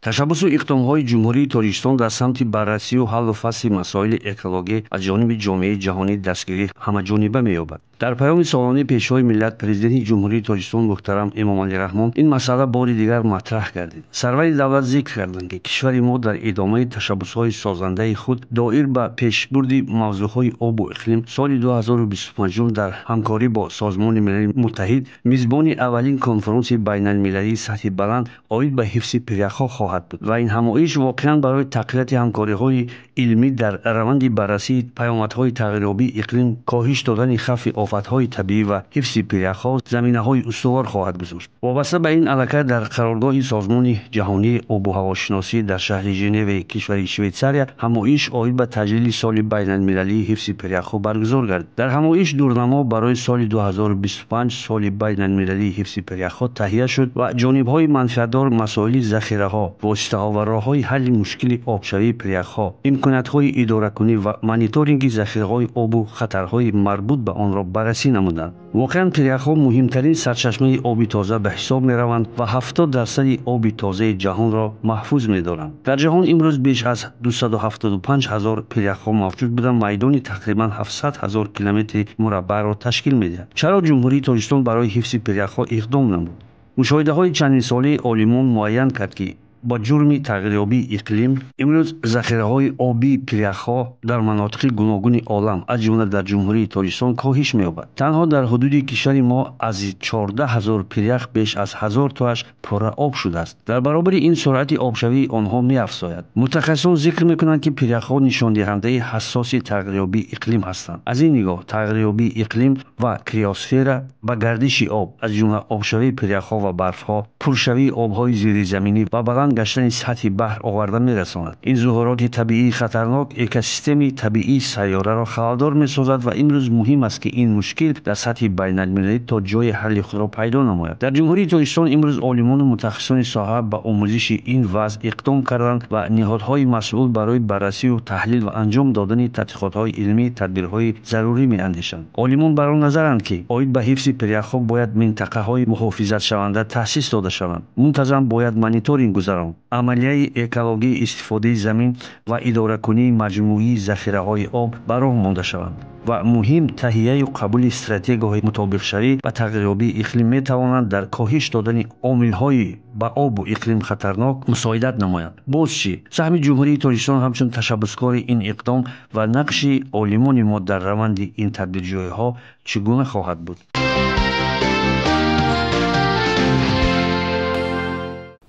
Ташаббусу иқдомҳои Ҷумҳурии Тоҷикистон дар самти баррасию ҳаллу фасли масоили экологӣ аз ҷониби ҷомеаи ҷаҳонӣ дастгирӣ ҳамаҷониба меёбад. Дар паёми солонаи Пешвои миллат, Президенти Ҷумҳурии Тоҷикистон муҳтарам Эмомалӣ Раҳмон ин масъала бори дигар матраҳ гардид. Сарвари давлат зикр карданд, ки кишвари мо дар идомаи ташаббусҳои созандаи худ доир ба пешбурди мавзӯъҳои обу иқлим соли 2025 дар ҳамкорӣ бо Созмони Милали Муттаҳид мизбони аввалин конфронси байналмилалии сатҳи баланд оид ба ҳифзи пиряхҳо хоҳад буд ва ин ҳамоиш воқеан барои тақвияти ҳамкориҳои илмӣ дар раванди баррасии паёмадҳои тағйирёбии иқлим, коҳиш додани хавфи офатҳои табиӣ ва ҳифзи пиряхҳо заминаҳои устувор хоҳад гузошт. Вобаста ба ин аллакай дар қароргоҳи Созмони ҷаҳонии обу ҳавошиносӣ дар шаҳри Женеваи кишвари Швейтсария ҳамоиш оид ба таҷлили соли байналмилалии ҳифзи пиряхҳо баргузор гардид. Дар ҳамоиш дурнамо барои соли 2025 соли байналмилалии ҳифзи пиряхҳо таҳия шуд ва ҷонибҳои манфиатдор масоили захираҳо, воситаҳо ва роҳҳои ҳалли мушкили обшавии пиряхҳо, имкониятҳои идоракунӣ ва мониторинги захираҳои обу хатарҳои марбут ба онро баррасӣ намуданд. Воқеан пиряхҳо муҳимтарин сарчашмаи оби тоза ба ҳисоб мераванд ва 70% оби тозаи ҷаҳонро маҳфуз медоранд. Дар ҷаҳон имрӯз беш аз 275 ҳазор пиряхҳо мавҷуд буда, майдони тақрибан 700 ҳазор километри мураббаъро ташкил медиҳад. Чаро Ҷумҳурии Тоҷикистон барои ҳифзи пиряхҳо иқдом намуд? Мушоҳидаҳои чандинсолаи олимон муайян кард, ки ба ҷурми тағйирёбии иқлим имрӯз захираҳои обии пиряхҳо дар манотиқи гуногуни олам, аз ҷумла дар Ҷумҳурии Тоҷикистон коҳиш меёбад. Танҳо дар ҳудуди кишвари мо аз 14 ҳазор пирях беш аз 1000 тоаш пурра об шудааст. Дар баробари ин суръати обшавии онҳо меафзояд. Мутахассисон зикр мекунанд, ки пиряхҳо нишондиҳандаи ҳассоси тағйирёбии иқлим ҳастанд. Аз ин нигоҳ тағйирёбии иқлим ва криосфера ба гардиши об, аз ҷумла обшавии пиряхҳо ва барфҳо, пуршавии обҳои зеризаминӣ ва баланд гаштани сатҳи баҳр оварда мерасонад. Ин зуҳуроти табиии хатарнок экосистемаи табиии сайёраро халалдор месозад ва имрӯз муҳим аст, ки ин мушкил дар сатҳи байналмилалӣ то ҷои ҳалли худро пайдо намояд. Дар Ҷумҳурии Тоҷикистон имрӯз олимону мутахассисони соҳа ба омӯзиши ин вазъ иқдом карданд ва ниҳодҳои масъул барои баррасию таҳлил ва анҷом додани тадқиқотҳои илмӣ тадбирҳои зарурӣ меандешанд. Олимон бар он назаранд, ки оид ба ҳифзи пиряхҳо бояд минтақаҳои муҳофизатшаванда таъсис дода шаванд. Мунтазам бояд мониторинг гузаронд. Амалияи экологии истифодаи замин ва идоракунии маҷмӯии захираҳои об ба роҳ монда шаванд ва муҳим таҳияю қабули стратегияҳои мутобиқшавӣ ба тағйирёбии иқлим метавонанд дар коҳиш додани омилҳои ба обу иқлим хатарнок мусоидат намоянд. Боз чӣ? Саҳми Ҷумҳурии Тоҷикистон ҳамчун ташаббускори ин иқдом ва нақши олимони мо дар раванди ин тадбирҷӯиҳо чӣ гуна хоҳад буд?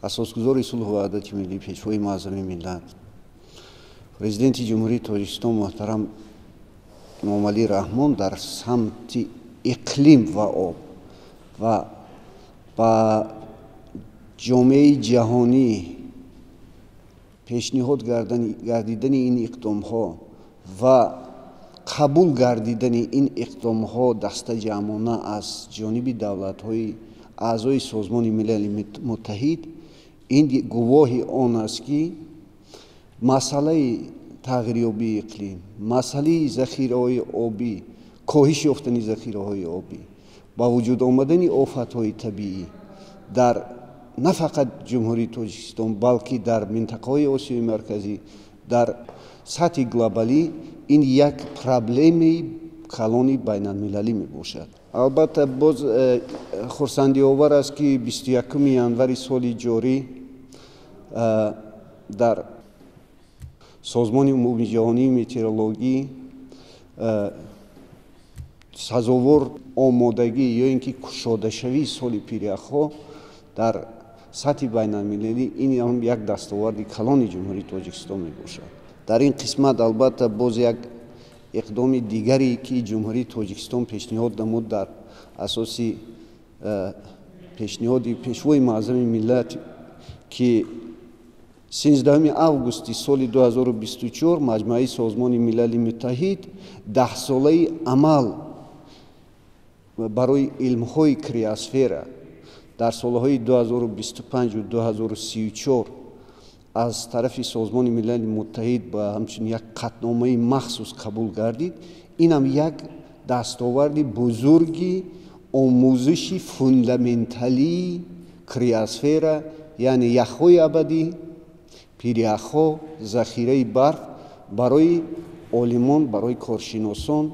Асосгузори сулҳу ваҳдати миллӣ, Пешвои муаззами миллат, Президенти Ҷумҳурии Тоҷикистон муҳтарам Эмомалӣ Раҳмон дар самти иқлим ва об ва ба ҷомеаи ҷаҳонӣ пешниҳод гардидани ин иқдомҳо ва қабул гардидани ин иқдомҳо дастаҷамъона аз ҷониби давлатҳои аъзои Созмони Милали Муттаҳид ин гувоҳи он аст, ки масъалаи тағйирёбии иқлим, масъалаи захираҳои обӣ, коҳиш ёфтани захираҳои обӣ, ба вуҷуд омадани офатҳои табиӣ дар на фақат Ҷумҳурии Тоҷикистон, балки дар минтақаҳои Осиёи Марказӣ, дар сатҳи глобалӣ ин як проблемаи калони байналмилалӣ мебошад. Албатта, боз хурсандиовар аст, ки 21 январи соли ҷорӣ дар Созмони умумиҷаҳонии метеорологӣ сазовор омодагӣ ё ин ки кушодашавии соли пиряхҳо дар сатҳи байналмилалӣ ин ҳам як дастоварди калони Ҷумҳурии Тоҷикистон мебошад. Дар ин қисмат албатта боз як иқдоми дигаре, ки Ҷумҳурии Тоҷикистон пешниҳод намуд дар асоси пешниҳоди Пешвои муаззами миллат, ки 13 августи соли 2024 Маҷмӯаи Созмони Милали Муттаҳид 10-солаи амал барои илмҳои криосфера дар солҳои 2025 2034 аз тарафи Созмони Милали Муттаҳид ба ҳамчун як қатъномаи махсус қабул гардид. Инам як дастоварди бузурги омӯзиши фундаменталии криосфера, яъне яхҳои абадӣ, Пиряхҳо, захираи барф барои олимон, барои коршиносон,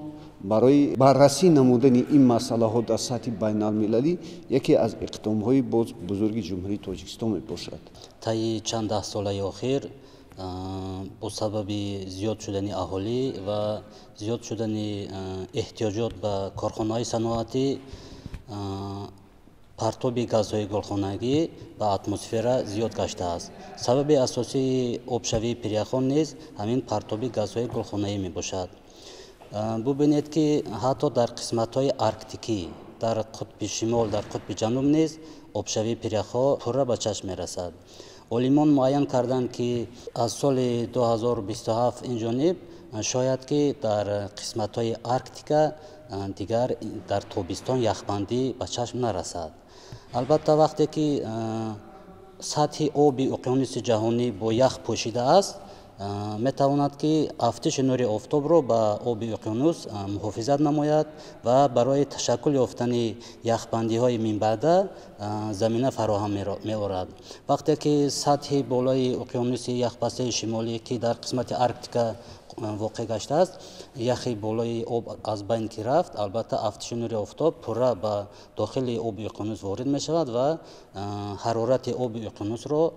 барои баррасӣ намудани ин масъалаҳо дар сатҳи байналмилалӣ яке аз иқдомҳои боз бузурги Ҷумҳурии Тоҷикистон мебошад. Таи чанд даҳсолаи охир бо сабаби зиёд шудани аҳолӣ ва зиёд шудани эҳтиёҷот ба корхонаҳои саноатӣ, партоби газҳои гулхонагӣ ба атмосфера зиёд гаштааст. Сабаби асосии обшавии пиряхҳо низ ҳамин партоби газҳои гулхонаӣ мебошад. Бубинед, ки ҳатто дар қисматҳои арктикӣ, дар қутби шимол, дар қутби ҷануб низ обшавии пиряхҳо пурра ба чашм мерасад. Олимон муайян карданд, ки аз соли 2027 ин ҷониб шояд ки дар қисматҳои Арктика дигар дар тобистон яхбандӣ ба чашм нарасад. Албатта, вақте ки сатҳи оби уқёнуси ҷаҳонӣ бо ях пӯшида аст, метавонад, ки афтиши нури офтобро ба оби уқёнус муҳофизат намояд ва барои ташаккул ёфтани яхбандиҳои минбаъда замина фароҳам меорад. Вақте ки сатҳи болои уқёнуси яхбастаи шимолӣ, ки дар қисмати Арктика воқеъ гаштааст, яхи болои об аз байн ки рафт, албатта, афтиши нури офтоб пурра ба дохили оби уқёнус ворид мешавад ва ҳарорати оби уқёнусро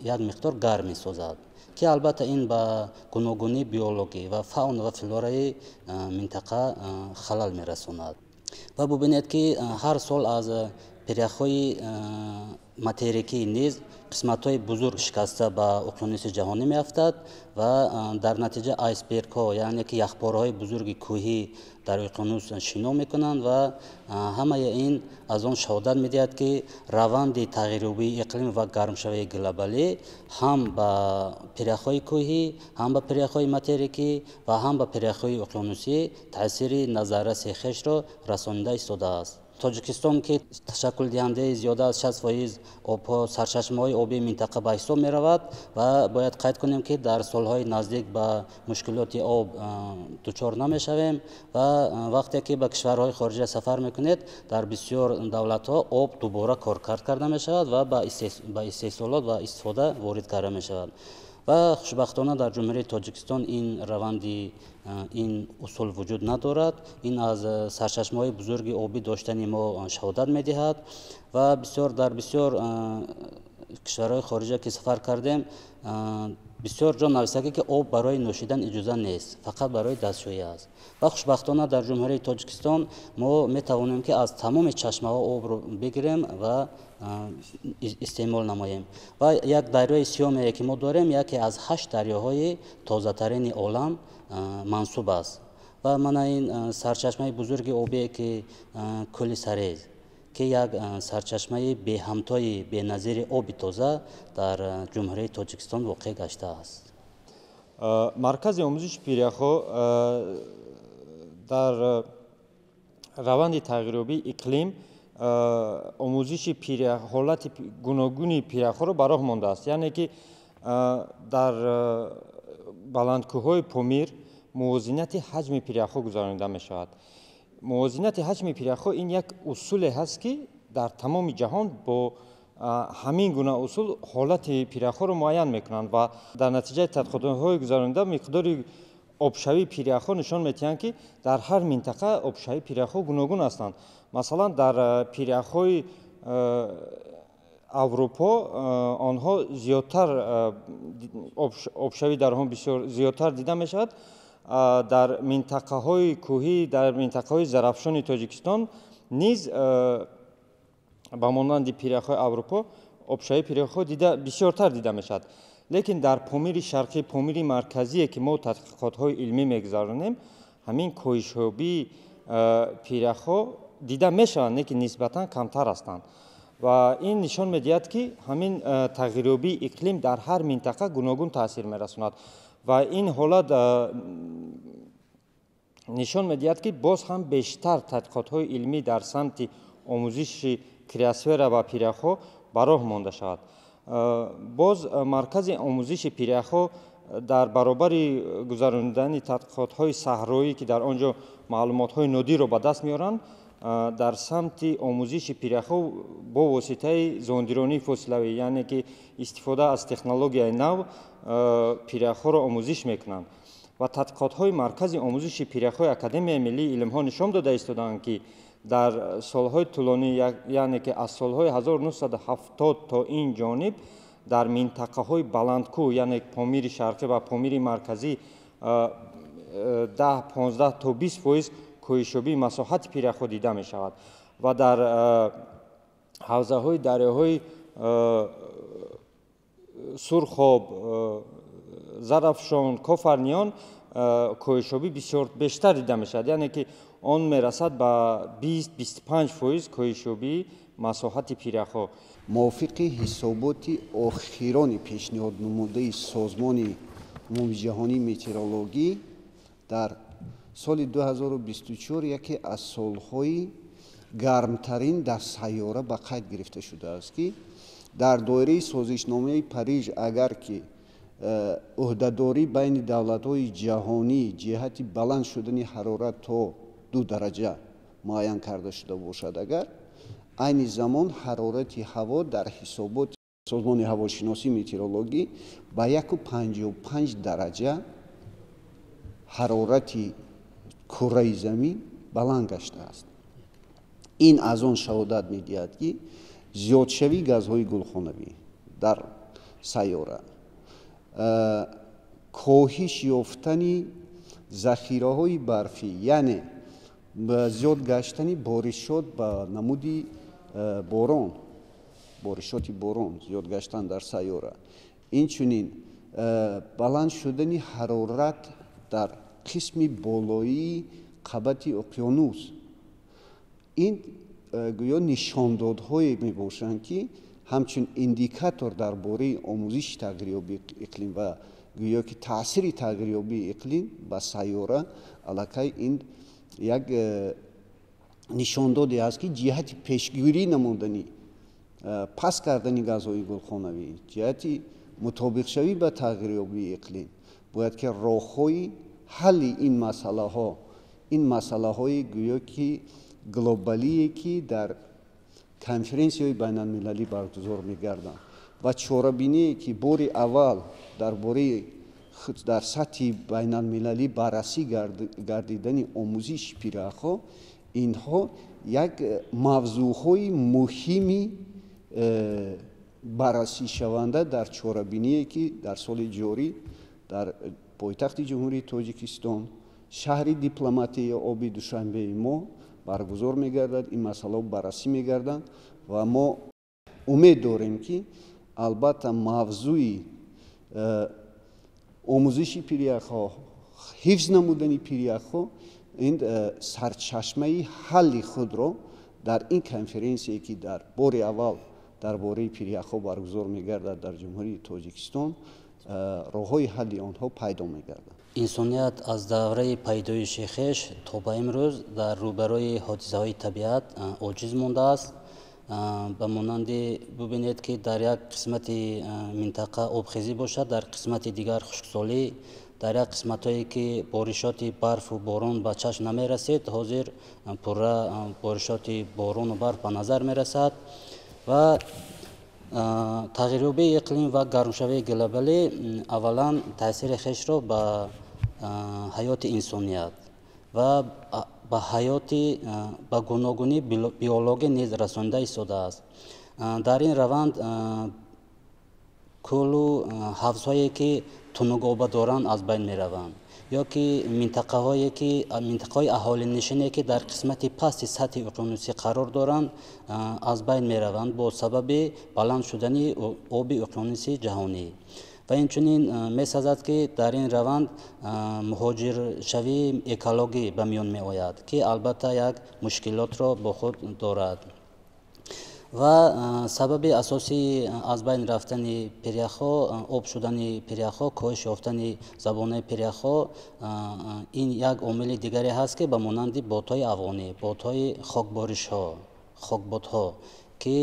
як миқдор гарм месозад, ки албатта ин ба гуногунии биологӣ ва фауна ва флораи минтақа халал мерасонад. Ва бубинед, ки ҳар сол аз пиряхҳои материкӣ низ қисматҳои бузург шикаста ба уқёнуси ҷаҳонӣ меафтад ва дар натиҷа айсбергҳо, яъне ки яхпораҳои бузурги кӯҳӣ, дар уқёнус шино мекунанд ва ҳамаи ин аз он шаҳодат медиҳад, ки раванди тағйирёбии иқлим ва гармшавии глобалӣ ҳам ба пиряхҳои кӯҳӣ, ҳам ба пиряхҳои материкӣ ва ҳам ба пиряхҳои уқёнусӣ таъсири назарраси хешро расонида истодааст. Тоҷикистон, ки ташаккулдиҳандаи зиёда аз 60% обҳо, сарчашмаҳои обии минтақа ба ҳисоб меравад, ва бояд қайд кунем, ки дар солҳои наздик ба мушкилоти об дучор намешавем. Ва вақте ки ба кишварҳои хориҷа сафар мекунед, дар бисёр давлатҳо об дубора коркард карда мешавад ва ба истеҳсолот ва истифода ворид карда мешавад. Ва хушбахтона дар Ҷумҳурии Тоҷикистон ин раванди, ин усул вуҷуд надорад. Ин аз сарчашмаҳои бузурги обӣ доштани мо шаҳодат медиҳад. Ва бисёр дар бисёр кишварҳои хориҷа ки сафар кардем, бисёр ҷо нависагӣ, ки об барои нӯшидан иҷоза нест, фақат барои дастшӯӣ аст. Ва хушбахтона дар Ҷумҳурии Тоҷикистон мо метавонем, ки аз тамоми чашмаҳо обро бигирем ва истеъмол намоем. Ва як дарёи сиёмее ки мо дорем, яке аз ҳашт дарёҳои тозатарини олам мансуб аст. Ва мана ин сарчашмаи бузурги обие, ки кӯли Сарез, ки як сарчашмаи беҳамтои беназири оби тоза дар Ҷумҳурии Тоҷикистон воқеъ гаштааст. Маркази омӯзиши пиряхҳо дар раванди тағйирёбии иқлим омӯзиши ҳолати гуногуни пиряхҳоро ба роҳ мондааст, яъне ки дар баландкӯҳҳои Помир мувозинати ҳаҷми пиряхҳо гузаронида мешавад. Мувозинати ҳаҷми пиряхҳо ин як усуле ҳаст, ки дар тамоми ҷаҳон бо ҳамин гуна усул ҳолати пиряхҳоро муайян мекунанд ва дар натиҷаи тадқиқотҳои гузаронида миқдори обшавии пиряхҳо нишон медиҳанд, ки дар ҳар минтақа обшавии пиряхҳо гуногун ҳастанд. Масалан, дар пиряхҳои Аврупо онҳо зиёдтар, обшавӣ дар он бисёр зиёдтар дида мешавад. Дар минтақаҳои кӯҳӣ, дар минтақаҳои Зарафшони Тоҷикистон низ ба монанди пиряхҳои Аврупо обшавии пиряхҳо бисёртар дида мешавад. Лекин дар Помири Шарқӣ, Помири Марказие, ки мо тадқиқотҳои илмӣ мегузаронем, ҳамин коҳишёбии пиряхҳо дида мешаванд, лекин нисбатан камтар ҳастанд. Ва ин нишон медиҳад, ки ҳамин тағйирёбии иқлим дар ҳар минтақа гуногун таъсир мерасонад ва ин ҳолат нишон медиҳад, ки боз ҳам бештар тадқиқотҳои илмӣ дар самти омӯзиши криосфера ва пиряхҳо ба роҳ монда шавад. Боз маркази омӯзиши пиряхҳо дар баробари гузаронидани тадқиқотҳои саҳроӣ, ки дар он ҷо маълумотҳои нодирро ба даст меоранд. дар самти омӯзиши пиряхҳо бо воситаи зондиронии фосилавӣ, яъне ки истифода аз технологияи нав пиряхҳоро омӯзиш мекунанд. Ва тадқиқотҳои Маркази омӯзиши пиряхҳои Академияи миллии илмҳо нишон дода истодаанд, ки дар солҳои тӯлонӣ, яъне ки аз солҳои 1970 то ин ҷониб дар минтақаҳои баландкӯҳ, яъне Помири Шарқӣ ва Помири Марказӣ, 10, 15 то 20% коҳишёбии масоҳати пиряхҳо дида мешавад ва дар ҳавзаҳои дарёҳои Сурхоб, Зарафшон, Кофарниён коҳишёбӣ бисёр бештар дида мешавад, яъне ки он мерасад ба 20-25% коҳишёбии масоҳати пиряхҳо. Мувофиқи ҳисоботи охирони пешниҳоднамудаи Созмони умумиҷаҳонии метеорологӣ дар соли 2024 яке аз солҳои гармтарин дар сайёра ба қайд гирифта шудааст, ки дар доираи созишномаи Париж агар ки ӯҳдадорӣ байни давлатҳои ҷаҳонӣ ҷиҳати баланд шудани ҳарорат то 2 дараҷа муайян карда шуда бошад, агар айни замон ҳарорати ҳаво дар ҳисоботи Созмони ҳавошиносӣ метеорологӣ ба 1,55 дараҷа ҳарорати кураи замин баланд гаштааст. Ин аз он шаҳодат медиҳад, ки зиёдшавии газҳои гулхонавӣ дар сайёра, коҳиш ёфтани захираҳои барфӣ, яъне зиёд гаштани боришот ба намуди борон, боришоти борон зиёд гаштан дар сайёра, инчунин баланд шудани ҳарорат дар қисми болоии қабати уқёнус, ин гӯё нишондодҳое мебошанд, ки ҳамчун индикатор дар бораи омӯзиши тағйирёбии иқлим ва гӯё ки таъсири тағйирёбии иқлим ба сайёра аллакай ин як нишондоде аст, ки ҷиҳати пешгирӣ намудани паст кардани газҳои гулхонавӣ, ҷиҳати мутобиқшавӣ ба тағйирёбии иқлим бояд ки роҳҳои ҳалли ин масъалаҳо, ин масъалаҳои гӯё ки глобалие, ки дар конференсияҳои байналмилалӣ баргузор мегарданд ва чорабиние, ки бори аввал дар бораи дар сатҳи байналмилалӣ баррасӣ гардидани омӯзиши пиряхҳо, инҳо як мавзӯъҳои муҳими баррасишаванда дар чорабиние, ки дар соли ҷорӣ дар пойтахти Ҷумҳурии Тоҷикистон, шаҳри дипломатияи оби Душанбеи мо баргузор мегардад, ин масъалаҳо баррасӣ мегарданд ва мо умед дорем, ки албатта мавзӯи омӯзиши пиряхҳо, ҳифз намудани пиряхҳо ин сарчашмаи ҳалли худро дар ин конференсие, ки дар бори аввал дар бораи пиряхҳо баргузор мегардад дар Ҷумҳурии Тоҷикистон, роҳҳои ҳалли онҳо пайдо мегарданд. Инсоният аз давраи пайдоиши хеш то ба имрӯз дар рӯбарӯи ҳодисаҳои табиат оҷиз мондааст. Ба монанди бубинед, ки дар як қисмати минтақа обхезӣ бошад, дар қисмати дигар хушксолӣ, дар як қисматҳое ки боришоти барфу борон ба чашм намерасид, ҳозир пурра боришоти борону барф ба назар мерасад ва тағйирёбии иқлим ва гармшавии глобалӣ аввалан таъсири хешро ба ҳаёти инсоният ва ба ҳаёти ба гуногунии биологӣ низ расонида истодааст. Дар ин раванд кӯлу ҳавзҳое, ки тунугоба доранд, аз байн мераванд, ё ки минтақаҳое, ки минтақаҳои аҳолинишине, ки дар қисмати пасти сатҳи уқёнусӣ қарор доранд, аз байн мераванд бо сабаби баланд шудани оби уқёнуси ҷаҳонӣ. Ва инчунин месазад, ки дар ин раванд муҳоҷиршавии экологӣ ба миён меояд, ки албатта як мушкилотро бо худ дорад. Ва сабаби асосии аз байн рафтани пиряхҳо, об шудани пиряхҳо, коҳиш ёфтани забонаи пиряхҳо ин як омили дигаре ҳаст, ки ба монанди бодҳои афғонӣ, бодҳои хокборишҳо, хокботҳо, ки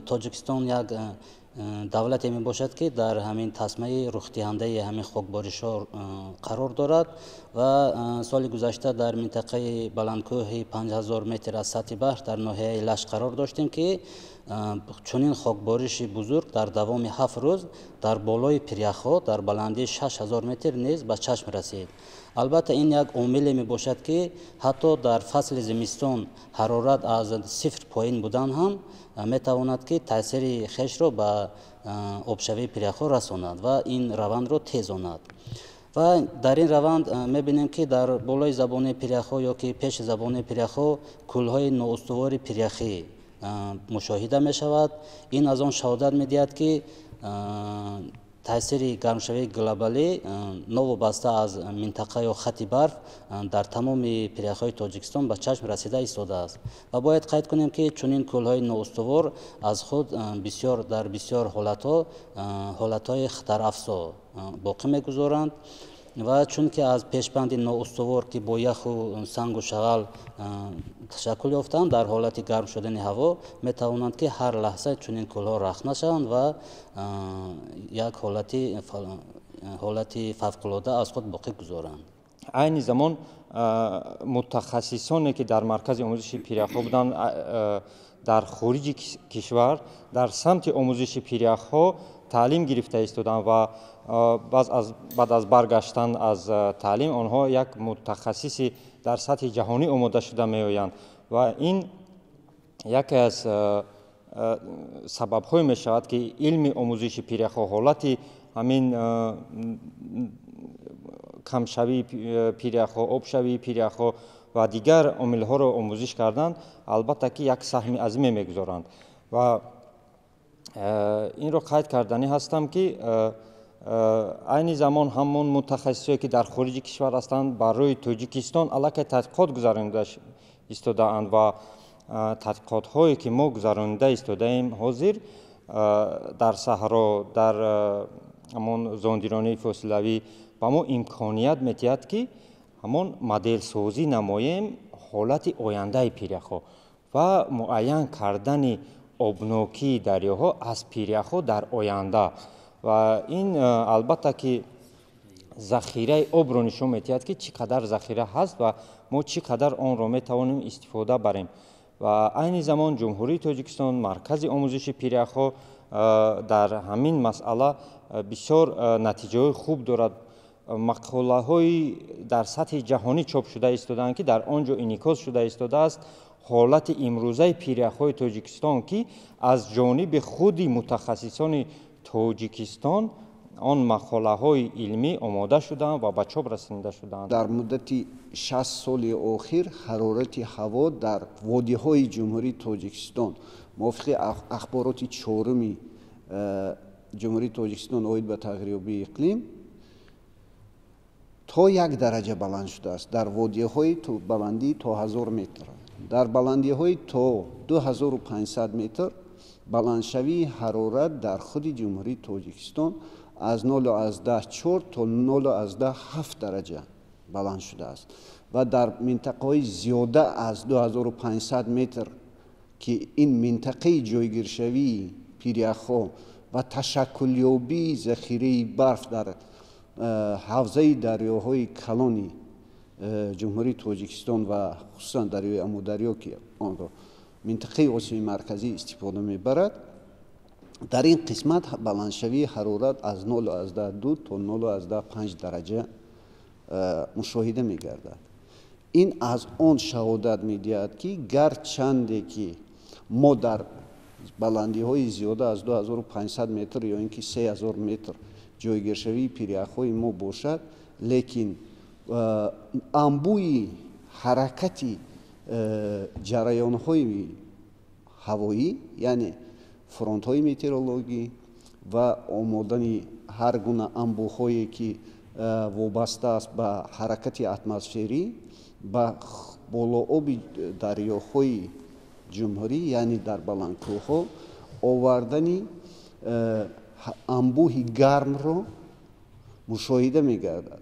Тоҷикистон як давлате мебошад, ки дар ҳамин тасмаи рухдиҳандаи ҳамин хокборишҳо қарор дорад ва соли гузашта дар минтақаи баландкӯҳи 5000 метр аз сатҳи баҳр дар ноҳияи Лашт қарор доштем, ки чунин хокбориши бузург дар давоми 7 рӯз дар болои пиряхҳо дар баландии 6000 метр низ ба чашм расид. Албатта, ин як омиле мебошад, ки ҳатто дар фасли зимистон ҳарорат аз сифр поин будан ҳам метавонад, ки таъсири хешро ба обшавии пиряхҳо расонад ва ин равандро тезонад. Ва дар ин раванд мебинем, ки дар болои забони пиряхҳо ё ки пеши забони пиряхҳо кӯлҳои ноустувори пиряхӣ мушоҳида мешавад. Ин аз он шаҳодат медиҳад, ки таъсири гармшавии глобалӣ новобаста аз минтақа ё хати барф дар тамоми пиряхҳои Тоҷикистон ба чашм расида истодааст. Ва бояд қайд кунем, ки чунин кӯлҳои ноустувор аз худ бисёр дар бисёр ҳолатҳо ҳолатҳои хатарафзо боқӣ мегузоранд ва чунки аз пешбанди ноустувор, ки бо яху сангу шағал ташаккул ёфтанд, дар ҳолати гарм шудани ҳаво метавонанд, ки ҳар лаҳза чунин кӯлҳо рахна шаванд ва як ҳолати фавқулода аз худ боқӣ гузоранд. Айни замон мутахассисоне, ки дар маркази омӯзиши пиряхҳо буданд, дар хориҷи кишвар дар самти омӯзиши пиряхҳо таълим гирифта истоданд ва баъд аз баргаштан аз таълим онҳо як мутахассиси дар сатҳи ҷаҳонӣ омода шуда меоянд ва ин яке аз сабабҳое мешавад, ки илми омӯзиши пиряхҳо, ҳолати ҳамин камшавии пиряхҳо, обшавии пиряхҳо ва дигар омилҳоро омӯзиш кардан, албатта ки як саҳми азиме мегузоранд. Ва инро қайд карданӣ ҳастам, ки айни замон ҳамон мутахассисое, ки дар хориҷи кишвар ҳастанд, барои Тоҷикистон аллакай тадқиқот гузаронида истодаанд ва тадқиқотҳое, ки мо гузаронида истодаем ҳозир дар саҳро, дар ҳамон зондиронии фосилавӣ, ба мо имконият медиҳад, ки ҳамон моделсозӣ намоем ҳолати ояндаи пиряхҳо ва муайян кардани обнокии дарёҳо аз пиряхҳо дар оянда. Ва ин албатта ки захираи обро нишон медиҳад, ки чӣ қадар захира ҳаст ва мо чӣ қадар онро метавонем истифода барем. Ва айни замон Ҷумҳурии Тоҷикистон, маркази омӯзиши пиряхҳо дар ҳамин масъала бисёр натиҷаҳои хуб дорад. Мақолаҳои дар сатҳи ҷаҳонӣ чоп шуда истодаанд, ки дар он ҷо инъикос шуда истодааст ҳолати имрӯзаи пиряхҳои Тоҷикистон, ки аз ҷониби худи мутахассисони Тоҷикистон он мақолаҳои илмӣ омода шудаанд ва ба чоп расонида шудаанд. Дар муддати 60 соли охир ҳарорати ҳаво дар водиҳои Ҷумҳурии Тоҷикистон мувофиқи ахбороти чоруми Ҷумҳурии Тоҷикистон оид ба тағйирёбии иқлим то 1 дараҷа баланд шудааст дар водиҳои баландии то 1000 метр. Дар баландиҳои то 2500 метр баландшавии ҳарорат дар худи Ҷумҳурии Тоҷикистон аз 0,4 то 0,7 дараҷа баланд шудааст ва дар минтақаҳои зиёда аз 2500 метр, ки ин минтақаи ҷойгиршавии пиряхҳо ва ташаккулёбии захираи барф дар ҳавзаи дарёҳои калони Ҷумҳурии Тоҷикистон ва хусусан дарёи Амударё, ки онро минтақаи Осиёи Марказӣ истифода мебарад, дар ин қисмат баландшавии ҳарорат аз 0,2 то 0,5 дараҷа мушоҳида мегардад. Ин аз он шаҳодат медиҳад, ки гарчанде ки мо дар баландиҳои зиёда аз 2500 метр ё ин ки 3000 метр ҷойгиршавии пиряхҳои мо бошад, лекин анбӯи ҳаракати ҷараёнҳои ҳавоӣ, яъне фронтҳои метеорологӣ ва омодани ҳар гуна анбӯҳое, ки вобаста аст ба ҳаракати атмосферӣ, ба болооби дарёҳои ҷумҳурӣ, яъне дар баландкӯҳҳо овардани анбӯҳи гармро мушоҳида мегардад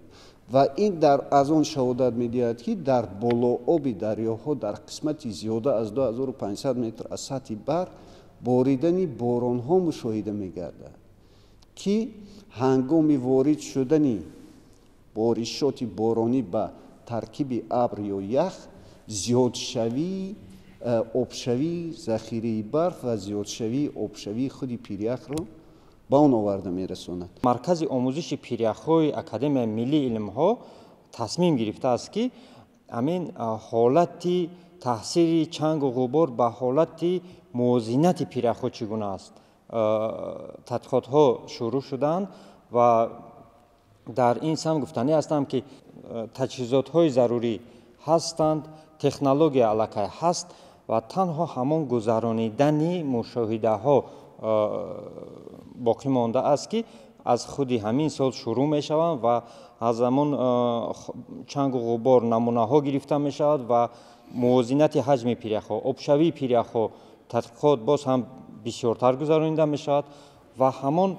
ва ин аз он шаҳодат медиҳад, ки дар болооби дарёҳо дар қисмати зиёда аз 2500 метр аз сатҳи баҳр боридани боронҳо мушоҳида мегардад, ки ҳангоми ворид шудани боришоти боронӣ ба таркиби абр ё ях зиёдшавии обшавии захираи барф ва зиёдшавии обшавии худи пиряхро ба он оварда мерасонад. Маркази омӯзиши пиряхҳои Академияи миллии илмҳо тасмим гирифтааст, ки ҳамин ҳолати таъсири чангу ғубор ба ҳолати мувозинати пиряхҳо чӣ гуна аст. Тадқиқотҳо шурӯъ шуданд ва дар ин самт гуфтанӣ ҳастам, ки таҷҳизотҳои зарурӣ ҳастанд, технология аллакай ҳаст ва танҳо ҳамон гузаронидани мушоҳидаҳо боқӣ мондааст, ки аз худи ҳамин сол шурӯъ мешаванд ва аз ҳамон чангу ғубор намунаҳо гирифта мешавад ва мувозинати ҳаҷми пиряхҳо, обшавии пиряхҳо тадқиқот боз ҳам бисёртар гузаронида мешавад ва ҳамон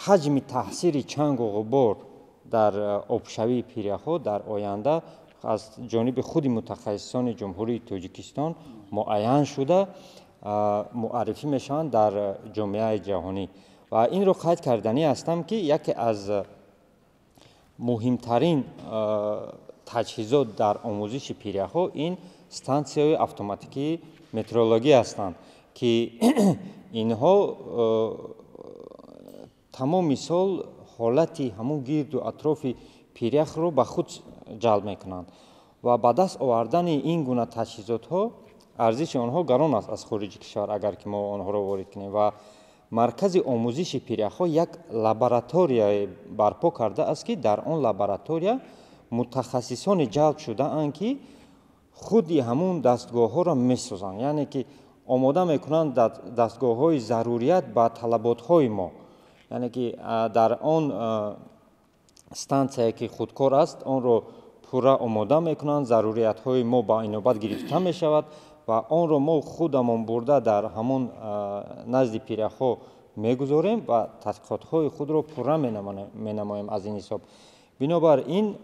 ҳаҷми таъсири чангу ғубор дар обшавии пиряхҳо дар оянда аз ҷониби худи мутахассисони Ҷумҳурии Тоҷикистон муайян шуда муаррифӣ мешаванд дар ҷомеаи ҷаҳонӣ. Ва инро қайд карданӣ ҳастам, ки яке аз муҳимтарин таҷҳизот дар омӯзиши пиряхҳо ин стансияҳои автоматикии метеорологӣ ҳастанд, ки инҳо тамоми сол ҳолати ҳамон гирду атрофи пиряхро ба худ ҷалб мекунанд ва ба даст овардани ин гуна таҷҳизотҳо арзиши онҳо гарон аст аз хориҷи кишвар, агар ки мо онҳоро ворид кунем. Ва маркази омӯзиши пиряхҳо як лабораторияе барпо кардааст, ки дар он лаборатория мутахассисоне ҷалб шудаанд, ки худи ҳамун дастгоҳҳоро месозанд, яъне ки омода мекунанд дастгоҳҳои зарурият ба талаботҳои мо, яъне ки дар он стансияе ки худкор аст, онро пурра омода мекунанд, заруриятҳои мо ба инобат гирифта мешавад ва онро мо худамон бурда дар ҳамон назди пиряхҳо мегузорем ва тадқиқотҳои худро пурра менамоем аз ин ҳисоб. Бинобар ин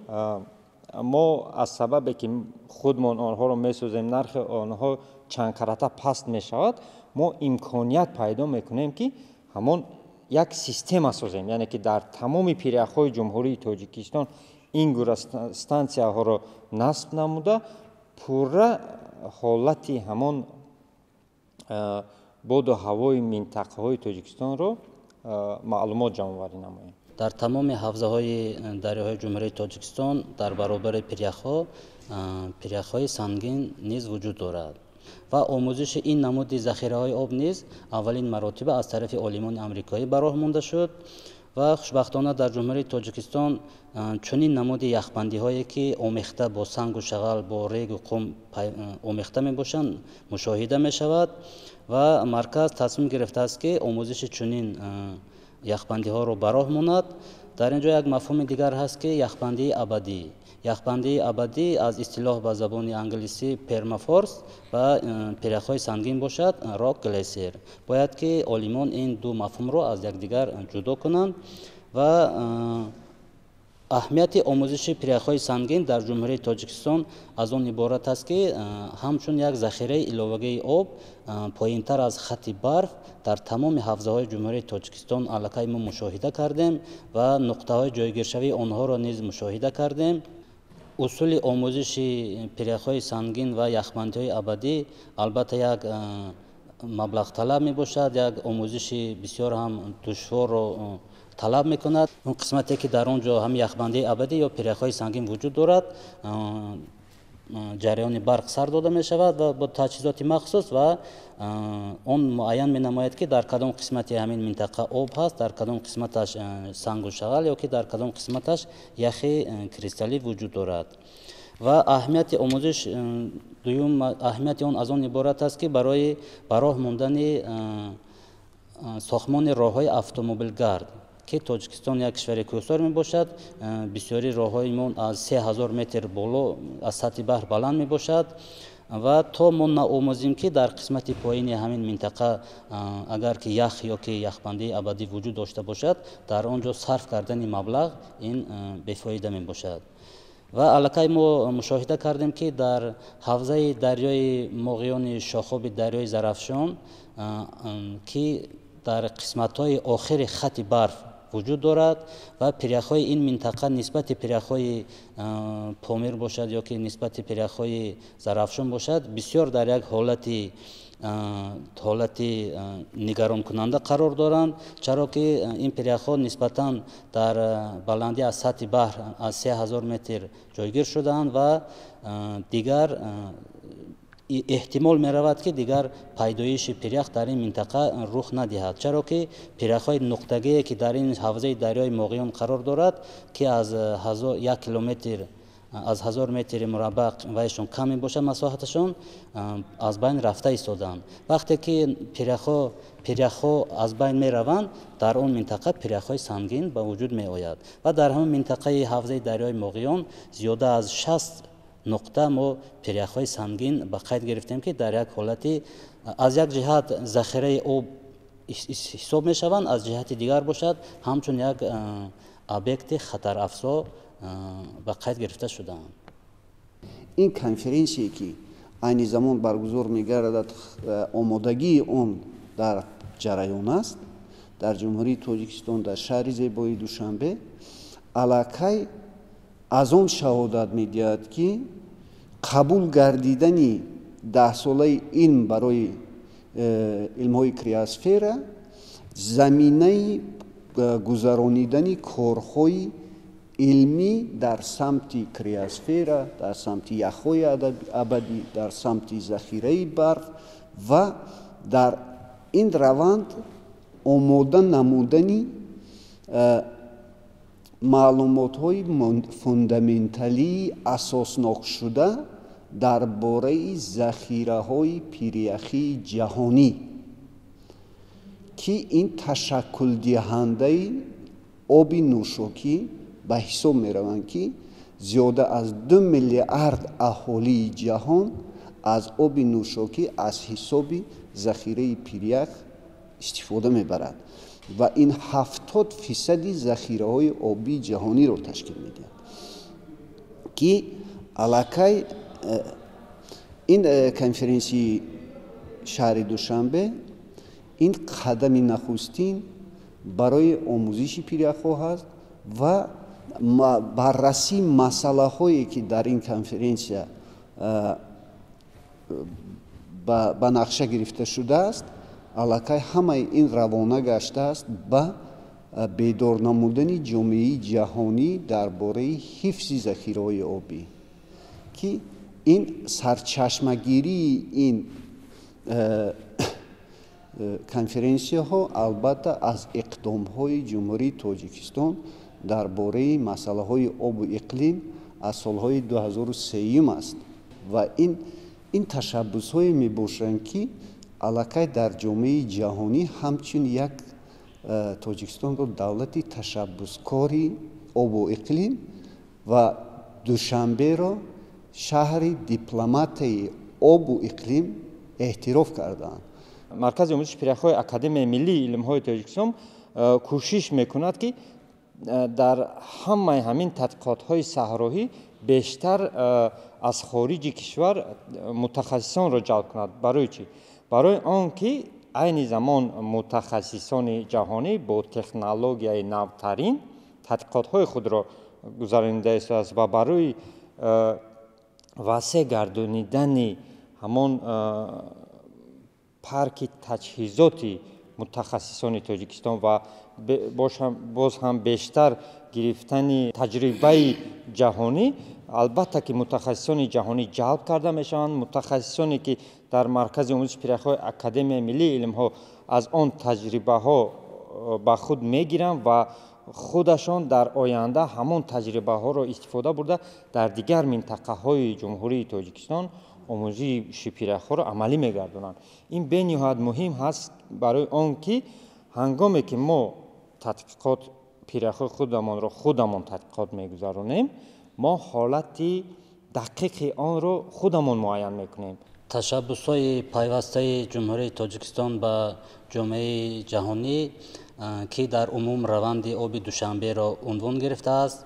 мо аз сабабе ки худмон онҳоро месозем, нархи онҳо чанд карата паст мешавад, мо имконият пайдо мекунем, ки ҳамон як система созем, яъне ки дар тамоми пиряхҳои Ҷумҳурии Тоҷикистон ин гуна стансияҳоро насб намуда пурра ҳолати ҳамон боду ҳавои минтақаҳои Тоҷикистонро маълумот ҷамъоварӣ намоем. Дар тамоми ҳавзаҳои дарёҳои Ҷумҳурии Тоҷикистон дар баробари пиряхҳо пиряхҳои сангин низ вуҷуд дорад ва омӯзиши ин намуди захираҳои об низ аввалин маротиба аз тарафи олимони амрикоӣ ба роҳ монда шуд ва хушбахтона дар Ҷумҳурии Тоҷикистон чунин намуди яхбандиҳое, ки омехта бо сангу шағал, бо регу қум омехта мебошанд, мушоҳида мешавад ва марказ тасмим гирифтааст, ки омӯзиши чунин яхбандиҳоро ба роҳ монад. Дар ин ҷо як мафҳуми дигар ҳаст, ки яхбандии абадӣ. Яхбандии абадӣ аз истилоҳ ба забони англисӣ permafrost ва пиряхҳои сангин бошад rock glacier. Бояд ки олимон ин ду мафҳумро аз якдигар ҷудо кунанд ва аҳамияти омӯзиши пиряхҳои сангин дар Ҷумҳурии Тоҷикистон аз он иборат аст, ки ҳамчун як захираи иловагии об поинтар аз хати барф дар тамоми ҳавзаҳои Ҷумҳурии Тоҷикистон аллакай мо мушоҳида кардем ва нуқтаҳои ҷойгиршавии онҳоро низ мушоҳида кардем. Усули омӯзиши пиряхҳои сангин ва яхбандиҳои абадӣ албатта як маблағталаб мебошад, як омӯзиши бисёр ҳам душворро талаб мекунад. Он қисмате, ки дар он ҷо ҳам яхбандии абадӣ ё пиряхҳои сангин вуҷуд дорад, ҷараёни барқ сар дода мешавад ва бо таҷҳизоти махсус ва он муайян менамояд, ки дар кадом қисмати ҳамин минтақа об ҳаст, дар кадом қисматаш сангу шағал ё ки дар кадом қисматаш яхи кристаллӣ вуҷуд дорад. Ва аҳамияти омӯзиш дуюм, аҳамияти он аз он иборат аст, ки барои ба роҳ мондани сохтмони роҳҳои автомобилгард, ки Тоҷикистон як кишвари кӯҳсор мебошад, бисёри роҳҳои мо аз 3000 метр боло аз сатҳи баҳр баланд мебошад ва то мо наомӯзем, ки дар қисмати поини ҳамин минтақа агар ки ях ё ки яхбандии абадӣ вуҷуд дошта бошад, дар он ҷо сарф кардани маблағ ин бефоида мебошад. Ва аллакай мо мушоҳида кардем, ки дар ҳавзаи дарёи Моғиёни шохоби дарёи Зарафшон, ки дар қисматҳои охири хати барф вуҷуд дорад ва пиряхҳои ин минтақа нисбати пиряхҳои Помир бошад ё ки нисбати пиряхҳои Зарафшон бошад, бисёр дар як ҳолати нигаронкунанда қарор доранд, чаро ки ин пиряхҳо нисбатан дар баландӣ аз сатҳи баҳр аз 3000 метр ҷойгир шудаанд ва дигар эҳтимол меравад, ки дигар пайдоиши пирях дар ин минтақа рух надиҳад, чаро ки пиряхҳои нуқтагие, ки дар ин ҳавзаи дарёи Моғиён қарор дорад, ки аз 1 километр аз 1000 метри мураббаъ вайшон кам мебошад, масоҳаташон аз байн рафта истодаанд. Вақте ки пиряхҳо аз байн мераванд, дар он минтақа пиряхҳои сангин ба вуҷуд меояд ва дар ҳамин минтақаи ҳавзаи дарёи Моғиён зиёда аз 60 нуқта мо пиряхҳои сангин ба қайд гирифтем, ки дар як ҳолати аз як ҷиҳат захираи об ҳисоб мешаванд, аз ҷиҳати дигар бошад, ҳамчун як объекти хатарафзо ба қайд гирифта шудаанд. Ин конференсие, ки айни замон баргузор мегардад, омодагии он дар ҷараён аст дар Ҷумҳурии Тоҷикистон, дар шаҳри зебои Душанбе, аллакай аз он шаҳодат медиҳад, ки қабул гардидани даҳсолаи илм барои илмҳои криосфера заминаи гузаронидани корҳои илмӣ дар самти криосфера, дар самти яхҳои абадӣ, дар самти захираи барф ва дар ин раванд омода намудани маълумотҳои фундаменталии асоснокшуда дар бораи захираҳои пиряхии ҷаҳонӣ, ки ин ташаккулдиҳандаи оби нӯшокӣ ба ҳисоб мераванд, ки зиёда аз 2 миллиард аҳолии ҷаҳон аз оби нӯшокӣ аз ҳисоби захираи пирях истифода мебарад ва ин 70% захираҳои обии ҷаҳониро ташкил медиҳад, ки аллакай ин конференсияи шаҳри Душанбе ин қадами нахустин барои омӯзиши пиряхҳо ҳаст ва баррасии масъалаҳое, ки дар ин конференсия ба нақша гирифта шудааст, аллакай ҳамаи ин равона гаштааст ба бедор намудани ҷомеаи ҷаҳонӣ дар бораи ҳифзи захираҳои обӣ, ки ин сарчашмагирии ин конференсияҳо албатта аз иқдомҳои Ҷумҳурии Тоҷикистон дар бораи масъалаҳои обу иқлим аз солҳои 2003 аст ва ин ташаббусҳое мебошанд, ки аллакай дар ҷомеаи ҷаҳонӣ ҳамчун як Тоҷикистонро давлати ташаббускори обу иқлим ва Душанберо шаҳри дипломатияи обу иқлим эътироф кардаанд. Маркази омӯзиши пиряхҳои Академияи миллии илмҳои Тоҷикистон кӯшиш мекунад, ки дар ҳамаи ҳамин тадқиқотҳои саҳроҳӣ бештар аз хориҷи кишвар мутахассисонро ҷалб кунад. Барои чӣ? Барои он ки айни замон мутахассисони ҷаҳонӣ бо технологияи навтарин тадқиқотҳои худро гузаронида истодааст ва барои васеъ гардонидани ҳамон парки таҷҳизоти мутахассисони Тоҷикистон ва боз ҳам бештар гирифтани таҷрибаи ҷаҳонӣ, албатта ки мутахассисони ҷаҳонӣ ҷалб карда мешаванд, мутахассисоне, ки дар Маркази омӯзиши пиряхҳои Академияи миллии илмҳо аз он таҷрибаҳо ба худ мегиранд ва худашон дар оянда ҳамон таҷрибаҳоро истифода бурда дар дигар минтақаҳои Ҷумҳурии Тоҷикистон омӯзиши пиряхҳоро амалӣ мегардонанд. Ин бениҳоят муҳим ҳаст барои он ки ҳангоме ки мо тадқиқот пиряхҳои худамонро худамон тадқиқот мегузаронем, мо ҳолати дақиқи онро худамон муайян мекунем. Ташаббусҳои пайвастаи Ҷумҳурии Тоҷикистон ба ҷомеаи ҷаҳонӣ ки дар умум раванди оби Душанберо унвон гирифтааст,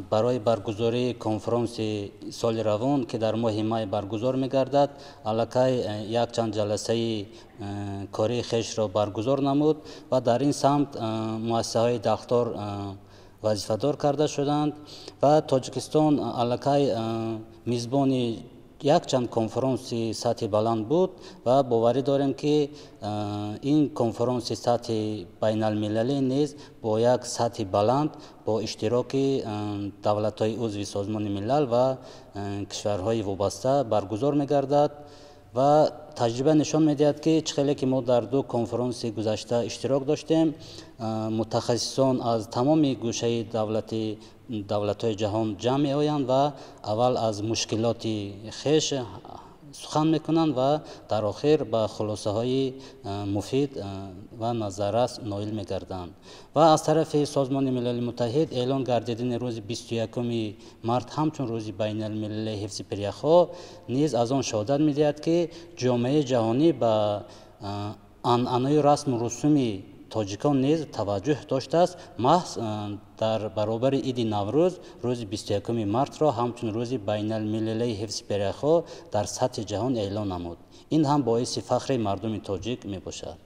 барои баргузории конфронси соли равон, ки дар моҳи май баргузор мегардад, аллакай якчанд ҷаласаи кории хешро баргузор намуд ва дар ин самт муассисаҳои дахлдор вазифадор карда шуданд ва Тоҷикистон аллакай мизбони якчанд конфронси сатҳи баланд буд ва боварӣ дорем, ки ин конфронси сатҳи байналмилалӣ низ бо як сатҳи баланд, бо иштироки давлатҳои узви Созмони Милал ва кишварҳои вобаста баргузор мегардад. Ва таҷриба нишон медиҳад, ки чӣ хеле ки мо дар ду конфронси гузашта иштирок доштем, мутахассисон аз тамоми гӯшаи давлатҳои ҷаҳон ҷамъ меоянд ва аввал аз мушкилоти хеш сухан мекунанд ва дар охир ба хулосаҳои муфид ва назаррас ноил мегарданд. Ва аз тарафи Созмони Милали Муттаҳид эълон гардидани рӯзи 21 март ҳамчун рӯзи байналмилалии ҳифзи пиряхҳо низ аз он шаҳодат медиҳад, ки ҷомеаи ҷаҳонӣ ба анъанаю расму русуми тоҷикон низ таваҷҷӯҳ доштааст. Маҳз дар баробари иди Наврӯз рӯзи 21 мартро ҳамчун рӯзи байналмилалии ҳифзи пиряхҳо дар сатҳи ҷаҳон эълон намуд. Ин ҳам боиси фахри мардуми тоҷик мебошад.